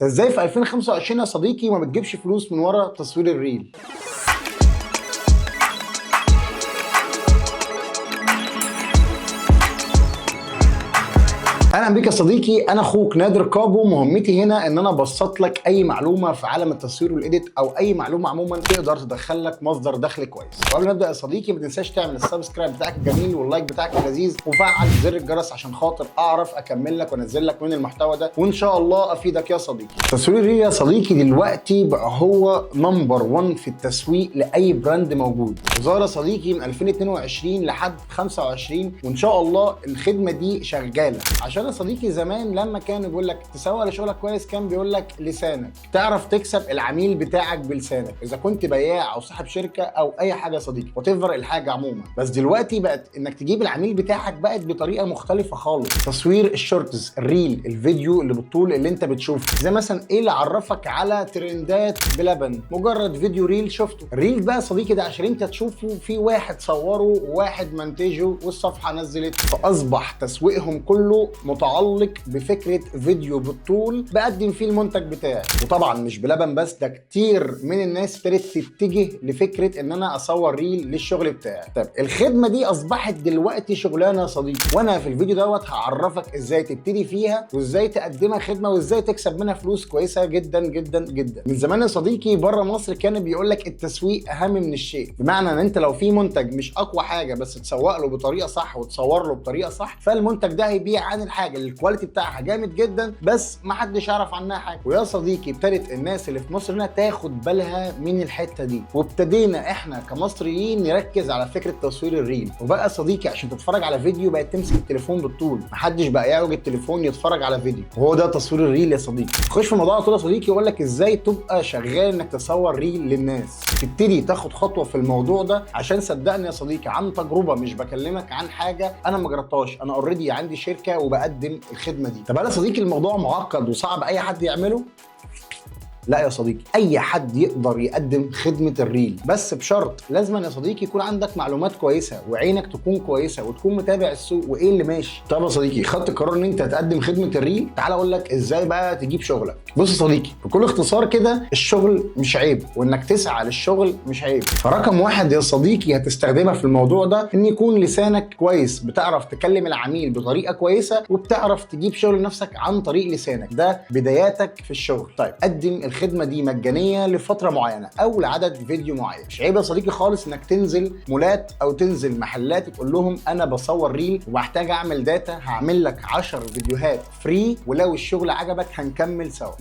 ازاي في 2025 يا صديقي ما بتجيبش فلوس من ورا تصوير ال reel؟ اهلا بيك يا صديقي، انا اخوك نادر كابو. مهمتي هنا ان انا ابسط لك اي معلومة في عالم التصوير وال edit، او اي معلومة عموما تقدر تدخل لك مصدر دخل كويس. وقبل ما ابدا يا صديقي ما تنساش تعمل ال subscribe بتاعك الجميل وال like بتاعك اللذيذ، وفعل زر الجرس عشان خاطر اعرف اكمل لك وانزل لك من المحتوى ده، وان شاء الله افيدك يا صديقي. تصوير ال reel يا صديقي دلوقتي بقى هو number 1 في التسويق لاي brand موجود. وظهر يا صديقي من 2022 لحد 25، وان شاء الله الخدمة دي شغالة. عشان يا صديقي زمان لما كانوا بيقول لك تسوق لشغلك كويس، كان بيقول لك لسانك، تعرف تكسب العميل بتاعك بلسانك، اذا كنت بياع او صاحب شركة او اي حاجة يا صديقي، whatever الحاجة عموما. بس دلوقتي بقت انك تجيب العميل بتاعك بقت بطريقة مختلفة خالص. تصوير ال shorts، ال reel، الفيديو اللي بالطول اللي انت بتشوفه، زي مثلا ايه اللي عرفك على ترندات بلبن؟ مجرد فيديو reel شفته. ال reel بقى يا صديقي ده عشان انت تشوفه في واحد صوره وواحد منتجه والصفحة نزلت، فاصبح تسويقهم كله متعلق بفكره فيديو بالطول بقدم فيه المنتج بتاعي. وطبعا مش بلبن بس، ده كتير من الناس ابتدت تتجه لفكرة ان انا اصور reel للشغل بتاعي. طب الخدمة دي اصبحت دلوقتي شغلانة يا صديقي، وانا في الفيديو دوت هعرفك ازاي تبتدي فيها وازاي تقدمها خدمة وازاي تكسب منها فلوس كويسة جدا جدا جدا. من زمان يا صديقي بره مصر كان بيقول لك التسويق اهم من الشيء، بمعنى ان انت لو في منتج مش اقوى حاجة بس تسوق له بطريقة صح وتصور له بطريقة صح، فالمنتج ده هيبيع عن الحاجة اللي ال quality بتاعها جامد جدا بس ما حدش يعرف عنها حاجة. ويا صديقي ابتدت الناس اللي في مصر هنا تاخد بالها من الحتة دي، وابتدينا احنا كمصريين نركز على فكرة تصوير ال reel. وبقى صديقي عشان تتفرج على فيديو بقت تمسك التليفون بالطول، محدش بقى يعوج التليفون يتفرج على فيديو، وهو ده تصوير ال reel يا صديقي. خش في الموضوع على طول يا صديقي، يقول لك ازاي تبقى شغال انك تصور reel للناس. تبتدي تاخد خطوة في الموضوع ده، عشان صدقني يا صديقي عن تجربه، مش بكلمك عن حاجة انا ما جربتهاش، انا already عندي شركة وبقدم الخدمة دي. طب هل يا صديقي الموضوع معقد وصعب اي حد يعمله؟ لا يا صديقي، اي حد يقدر يقدم خدمة ال reel، بس بشرط لازم يا صديقي يكون عندك معلومات كويسة وعينك تكون كويسة وتكون متابع السوق وايه اللي ماشي. طب يا صديقي خدت قرار ان انت تقدم خدمة ال reel، تعال اقول لك ازاي بقى تجيب شغلك. بص يا صديقي بكل اختصار كده، الشغل مش عيب، وانك تسعى للشغل مش عيب. فرقم واحد يا صديقي هتستخدمها في الموضوع ده ان يكون لسانك كويس، بتعرف تكلم العميل بطريقة كويسة وبتعرف تجيب شغل لنفسك عن طريق لسانك. ده بداياتك في الشغل. طيب قدم الخدمة دي مجانية لفترة معينة او لعدد فيديو معين. مش عيب يا صديقي خالص انك تنزل مولات او تنزل محلات وتقول لهم انا بصور reel ومحتاج اعمل data، هعمل لك 10 فيديوهات free، ولو الشغل عجبك هنكمل سوا.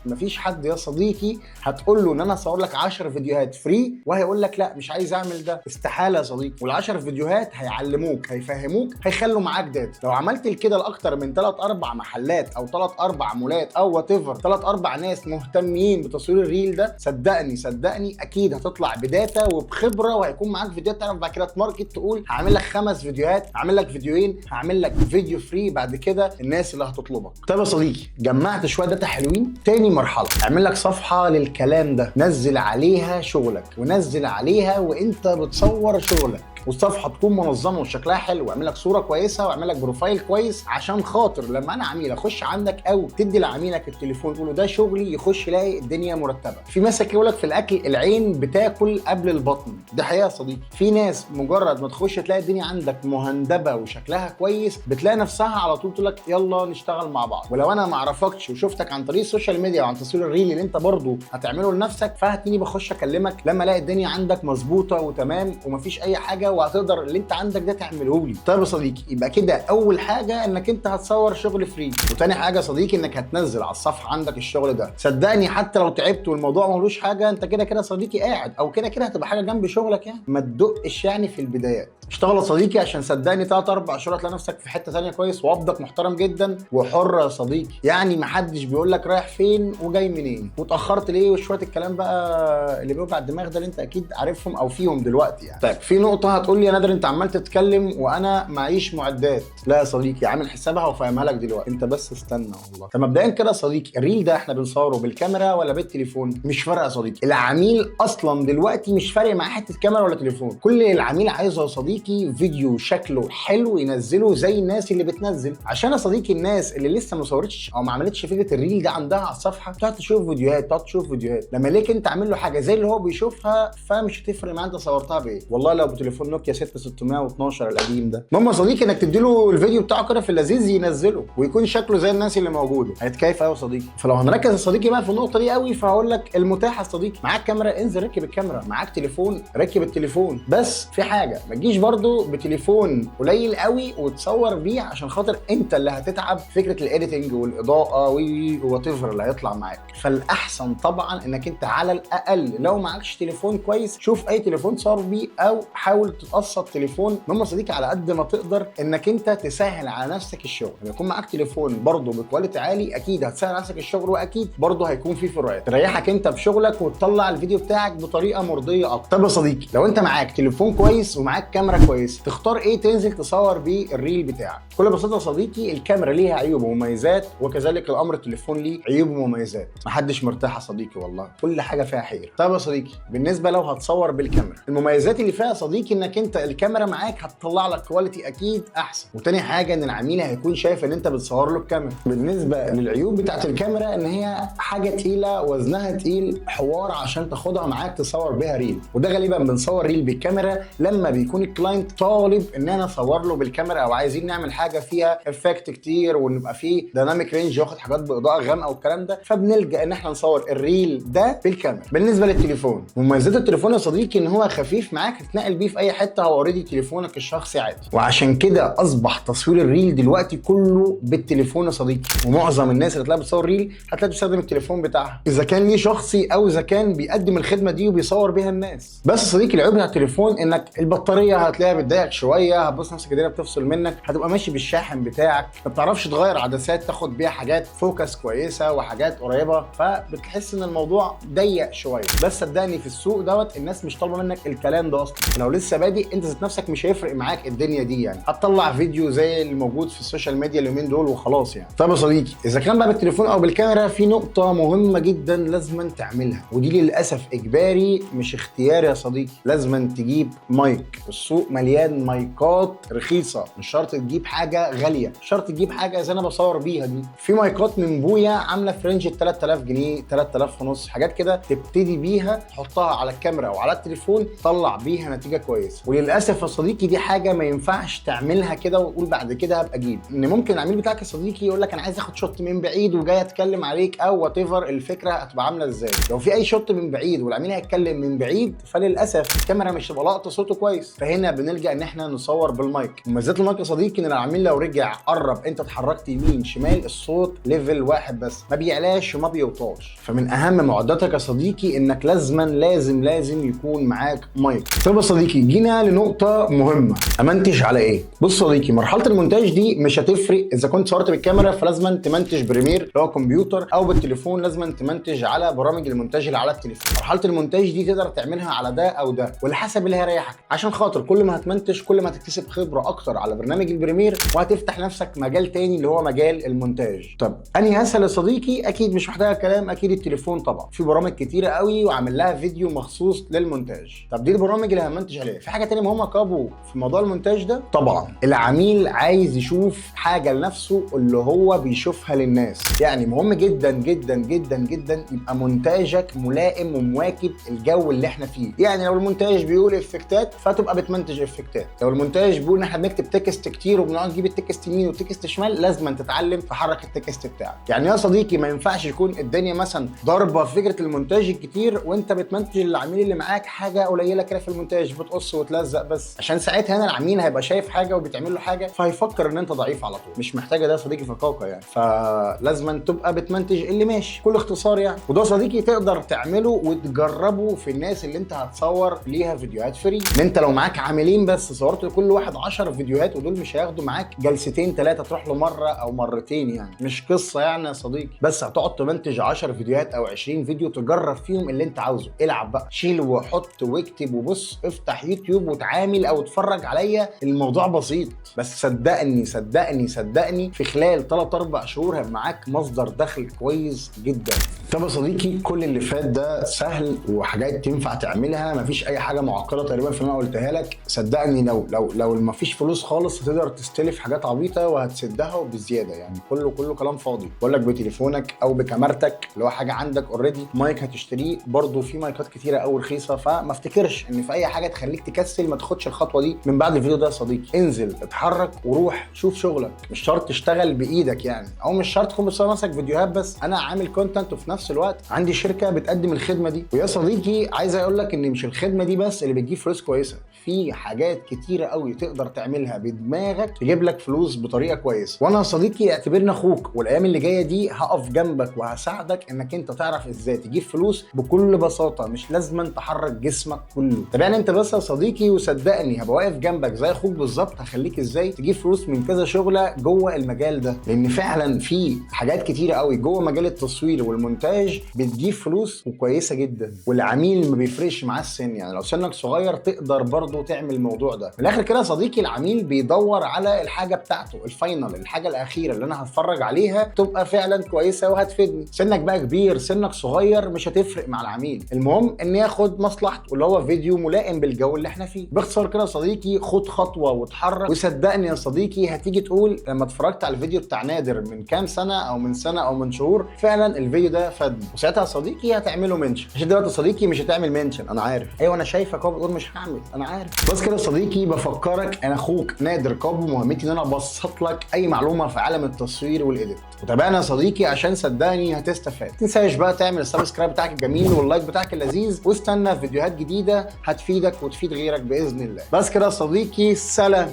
مفيش حد يا صديقي هتقول له ان انا هصور لك 10 فيديوهات free وهيقول لك لا مش عايز اعمل ده، استحالة يا صديقي. وال10 فيديوهات هيعلموك، هيفهموك، هيخلوا معاك data. لو عملت كده لاكتر من 3 4 محلات او 3 4 مولات او whatever، 3 4 ناس مهتمين بتصوير ال reel ده، صدقني صدقني اكيد هتطلع ب data وبخبره، وهيكون معاك فيديوهات تعرف بعد كده ت market، تقول هعمل لك 5 فيديوهات، هعمل لك فيديوهين، هعمل لك فيديو free بعد كده الناس اللي هتطلبك. طيب يا صديقي جمعت شوية data حلوين. تاني مرحلة، اعمل لك صفحة للكلام ده، نزل عليها شغلك ونزل عليها وانت بتصور شغلك، والصفحة تكون منظمة وشكلها حلو، واعمل لك صوره كويسة واعمل لك profile كويس، عشان خاطر لما انا عميل اخش عندك او تدي لعميلك التليفون تقول له ده شغلي، يخش يلاقي الدنيا مرتبه. في مثل يقول لك في الاكل العين بتاكل قبل البطن، ده حقيقة يا صديقي. في ناس مجرد ما تخش تلاقي الدنيا عندك مهندبه وشكلها كويس، بتلاقي نفسها على طول تقول لك يلا نشتغل مع بعض. ولو انا ما اعرفكش وشفتك عن طريق ال social media وعن تصوير ال reel اللي انت برضو هتعمله لنفسك، فهتيجي بخش اكلمك لما الاقي الدنيا عندك مظبوطة وتمام ومفيش اي حاجة، وهتقدر اللي انت عندك ده تعمله لي. طيب يا صديقي يبقى كده اول حاجة انك انت هتصور شغل free، وتاني حاجة يا صديقي انك هتنزل على الصفحة عندك الشغل ده. صدقني حتى لو تعبت والموضوع ملوش حاجة، انت كده كده صديقي قاعد، او كده كده هتبقى حاجة جنب شغلك، يعني ما تدقش يعني في البدايات. اشتغل يا صديقي عشان صدقني 3 4 شهور هتلاقي نفسك في حتة ثانية كويس، وقبضك محترم جدا وحر يا صديقي، يعني ما حدش بيقول لك رايح فين وجاي منين واتاخرت ليه وشوية الكلام بقى اللي بيوجع الدماغ ده اللي انت اكيد عارفهم او فيهم دلوقتي يعني. طيب في نقطة هتقول لي يا نادر انت عمال تتكلم وانا معيش معدات. لا يا صديقي عامل حسابها وفاهمها لك دلوقتي، انت بس استنى والله. طب مبدئيا كده يا صديقي ال reel ده احنا بنصوره بالكاميرا ولا بالتليفون؟ مش فارقه يا صديقي، العميل اصلا دلوقتي مش فارق معاه حتة كاميرا ولا تليفون. كل اللي العميل عايزه يا صديقي صديقي فيديو شكله حلو ينزله زي الناس اللي بتنزل، عشان يا صديقي الناس اللي لسه ما صورتش او ما عملتش فكرة ال reel ده عندها على الصفحة تقعد تشوف فيديوهات، تقعد تشوف فيديوهات. لما ليك انت عامل له حاجة زي اللي هو بيشوفها، فمش هتفرق معاه انت صورتها بايه، والله لو بتليفون نوكيا 6612 القديم ده. المهم يا صديقي انك تديله الفيديو بتاعه كده في اللذيذ ينزله ويكون شكله زي الناس اللي موجوده، هيتكيف قوي يا صديقي. فلو هنركز يا صديقي بقى في النقطة دي قوي، فهقول لك المتاح يا صديقي، معاك كاميرا انزل ركب الكاميرا، معاك تليفون ركب التليفون. بس في حاجه، ما تجيش برضو بتليفون قليل قوي وتصور بيه، عشان خاطر انت اللي هتتعب فكرة ال editing والاضاءة whatever اللي هيطلع معاك. فالاحسن طبعا انك انت على الاقل لو معكش تليفون كويس، شوف اي تليفون تصور بيه او حاول تتقسط تليفون. المهم يا صديقي على قد ما تقدر انك انت تسهل على نفسك الشغل. لما يكون معاك تليفون برضه ب quality عالي، اكيد هتسهل على نفسك الشغل، واكيد برضه هيكون في فروقات تريحك انت في شغلك وتطلع الفيديو بتاعك بطريقة مرضية اكتر. طب يا صديقي لو انت معاك تليفون كويس ومعاك كاميرا كويسه، تختار ايه تنزل تصور بيه ال reel بتاعك؟ بكل بساطة يا صديقي الكاميرا ليها عيوب ومميزات، وكذلك الامر التليفون ليه عيوب ومميزات. محدش مرتاح يا صديقي والله، كل حاجة فيها حيره. طب يا صديقي بالنسبة لو هتصور بالكاميرا، المميزات اللي فيها يا صديقي انك انت الكاميرا معاك هتطلع لك quality اكيد احسن، وتاني حاجة ان العميل هيكون شايف ان انت بتصور له بكاميرا. بالنسبة للعيوب بتاعت الكاميرا ان هي حاجة تقيله، وزنها تقيل، حوار عشان تاخدها معاك تصور بيها reel، وده غالبا بنصور reel بالكاميرا لما بيكون ال client طالب ان انا اصور له بالكاميرا، او عايزين نعمل حاجة فيها effect كتير ونبقى فيه dynamic range واخد حاجات باضاءه غامقه والكلام ده، فبنلجا ان احنا نصور ال reel ده بالكاميرا. بالنسبة للتليفون، مميزات التليفون يا صديقي ان هو خفيف معاك، تتنقل بيه في اي حته، هو already تليفونك الشخصي عادي، وعشان كده اصبح تصوير ال reel دلوقتي كله بالتليفون يا صديقي. ومعظم الناس اللي تلاقيها بتصور reel هتلاقي بتستخدم التليفون بتاعها، اذا كان ليه شخصي او اذا كان بيقدم الخدمة دي وبيصور بيها الناس. بس يا صديقي العيب بتاع التليفون انك البطارية هتلاقيها بتضايقك شويه، هتبص نفسك الدنيا بتفصل منك، هتبقى ماشي بالشاحن بتاعك، ما بتعرفش تغير عدسات تاخد بيها حاجات focus كويسة وحاجات قريبه، فبتحس ان الموضوع ضيق شويه. بس صدقني في السوق دوت الناس مش طالبه منك الكلام ده اصلا. لو لسه بادئ انت ذات نفسك مش هيفرق معاك الدنيا دي، يعني هتطلع فيديو زي اللي موجود في ال social media اليومين دول وخلاص يعني. طب يا صديقي اذا كان بقى بالتليفون او بالكاميرا، في نقطة مهمة جدا لازم تعملها، ودي للاسف اجباري مش اختياري يا صديقي، لازم تجيب مايك. السوق مليان مايكات رخيصه، مش شرط تجيب حاجة غاليه، شرط تجيب حاجة زي انا بصور بيها دي. في مايكات من بويا عامله في range ال 3000 جنيه، 3000 ونص، حاجات كده تبتدي بيها تحطها على الكاميرا وعلى التليفون تطلع بيها نتيجة كويسه. وللاسف يا صديقي دي حاجة ما ينفعش تعملها كده وتقول بعد كده هبقى اجيب، ان ممكن العميل بتاعك يا صديقي يقول لك انا عايز اخد shot من بعيد وجاي اتكلم عليك او whatever الفكرة هتبقى عامله ازاي. لو في اي shot من بعيد والعميل هيتكلم من بعيد، فللاسف الكاميرا مش هتبقى لاقطه صوته كويس، فهنا بنلجا ان احنا نصور بالمايك. مميزات المايك يا صديقي ان العميل لو رجع قرب، انت اتحركت يمين شمال، الصوت level واحد بس، ما بيعلاش وما بيوطاش. فمن اهم معداتك يا صديقي انك لازما لازم لازم يكون معاك مايك. طب يا صديقي جينا لنقطة مهمه، امنتج على ايه؟ بص صديقي مرحلة المونتاج دي مش هتفرق اذا كنت صورت بالكاميرا فلازما تمنتج Premiere اللي هو كمبيوتر، او بالتليفون لازما تمنتج على برامج المونتاج اللي على التليفون. مرحلة المونتاج دي تقدر تعملها على ده او ده والحسب اللي هيريحك، عشان خاطر كل ما هتمنتج كل ما هتكتسب خبره اكتر على برنامج ال Premiere، وهتفتح نفسك مجال تاني اللي هو مجال المونتاج. طب انهي اسهل يا صديقي؟ اكيد مش محتاجه كلام، اكيد التليفون طبعا. في برامج كتيرة قوي وعامل لها فيديو مخصوص للمونتاج. طب دي البرامج اللي همنتج عليها. في حاجة تانية مهمة كابو في موضوع المونتاج ده، طبعا العميل عايز يشوف حاجة لنفسه اللي هو بيشوفها للناس، يعني مهم جدا جدا جدا جدا يبقى مونتاجك ملائم ومواكب الجو اللي احنا فيه. يعني لو المونتاج بيقول افكتات فتبقى بتمنتج افكتات، لو المونتاج بيقول ان احنا بنكتب text كتير وبنقعد نجيب ال text يمين وال text شمال، لازم تتعلم تحرك ال text بتاعك. يعني يا صديقي ما ينفعش يكون الدنيا مثلا ضاربه في فكرة المونتاج الكتير وانت بتمنتج للعميل اللي معاك حاجة قليله كده في المونتاج، بتقص وتلزق بس، عشان ساعتها هنا العميل هيبقى شايف حاجة وبتعمل له حاجة فهيفكر ان انت ضعيف على طول. مش محتاجه ده يا صديقي فقاقه يعني، فلازم تبقى بتمنتج اللي ماشي بكل اختصار يعني. وده صديقي تقدر تعمله وتجربه في الناس اللي انت هتصور ليها فيديوهات free. ان انت لو معاك عاملين بس صورت لكل واحد 10 فيديوهات، ودول مش هياخدوا معاك جلستين ثلاثه، تروح له مرة او مرتين يعني، مش قصة يعني يا صديقي. بس هتقعد تمنتج 10 فيديوهات او 20 فيديو تجرب فيهم اللي انت عاوزه. العب بقى، شيل وحط واكتب وبص، افتح يوتيوب وتعامل او اتفرج عليا، الموضوع بسيط. بس صدقني صدقني صدقني في خلال 3 4 شهور هيبقى معاك مصدر دخل كويس جدا. طب يا صديقي كل اللي فات ده سهل وحاجات تنفع تعملها، مفيش اي حاجة معقدة تقريبا في اللي انا قلتها لك. صدقني لو ما فيش فلوس خالص هتقدر تستلف حاجات عبيطه وهتسدها وبزياده، يعني كله كلام فاضي. بقول لك بتليفونك او بكاميرتك اللي هو حاجة عندك already، mic هتشتريه برضه، في مايكات كتيرة قوي رخيصه. فما افتكرش ان في اي حاجة تخليك تكسل ما تاخدش الخطوة دي من بعد الفيديو ده يا صديقي. انزل اتحرك وروح شوف شغلك، مش شرط تشتغل بايدك يعني، او مش شرط تكون بتصور نفسك فيديوهات بس. انا عامل content وفي نفس الوقت عندي شركة بتقدم الخدمة دي. ويا صديقي عايز اقول لك ان مش الخدمة دي بس اللي بتجيب فلوس كويسه، في حاجات كتيرة قوي تقدر تعملها بدماغك تجيب لك فلوس بطريقة كويسه. وانا يا صديقي اعتبرني اخوك، والايام اللي جاية دي هقف جنبك وهساعدك انك انت تعرف ازاي تجيب فلوس بكل بساطه، مش لازم تحرك جسمك كله. تابعني انت بس يا صديقي وصدقني هبقى واقف جنبك زي اخوك بالظبط، هخليك ازاي تجيب فلوس من كذا شغله جوه المجال ده، لان فعلا في حاجات كتيرة قوي جوه مجال التصوير والمونتاج بتجيب فلوس وكويسة جدا، والعميل ما بيفرقش معاه السن، يعني لو سنك صغير تقدر برضه تعمل الموضوع ده. من الاخر كده يا صديقي العميل بيدور على الحاجة بتاعته ال final، الحاجة الاخيرة اللي انا هتفرج عليها تبقى فعلا كويسة وهتفيدني. سنك بقى كبير سنك صغير مش هتفرق مع العميل، المهم ان ياخد مصلحته اللي هو فيديو ملائم بالجو اللي احنا فيه. باختصار كده يا صديقي خد خطوة واتحرك، وصدقني يا صديقي هتيجي تقول لما اتفرجت على الفيديو بتاع نادر من كام سنة او من سنة او من شهور فعلا الفيديو ده فادني، وساعتها يا صديقي هتعمله mention. عشان دلوقتي يا صديقي مش هتعمل mention، انا عارف، ايوه انا شايفك اهو بتقول مش هعمل، انا عارف. بس كده يا صديقي بفكرك انا اخوك نادر كابو، مهمتي ان انا ابسط لك اي معلومة في عالم التصوير وال edit. وتابعنا يا صديقي عشان صدقني هتستفاد. ما تنساش بقى تعمل ال subscribe بتاعك الجميل وال like بتاعك اللذيذ، واستنى فيديوهات جديدة هتفيدك وتفيد غيرك باذن الله. بس كده يا صديقي، سلام.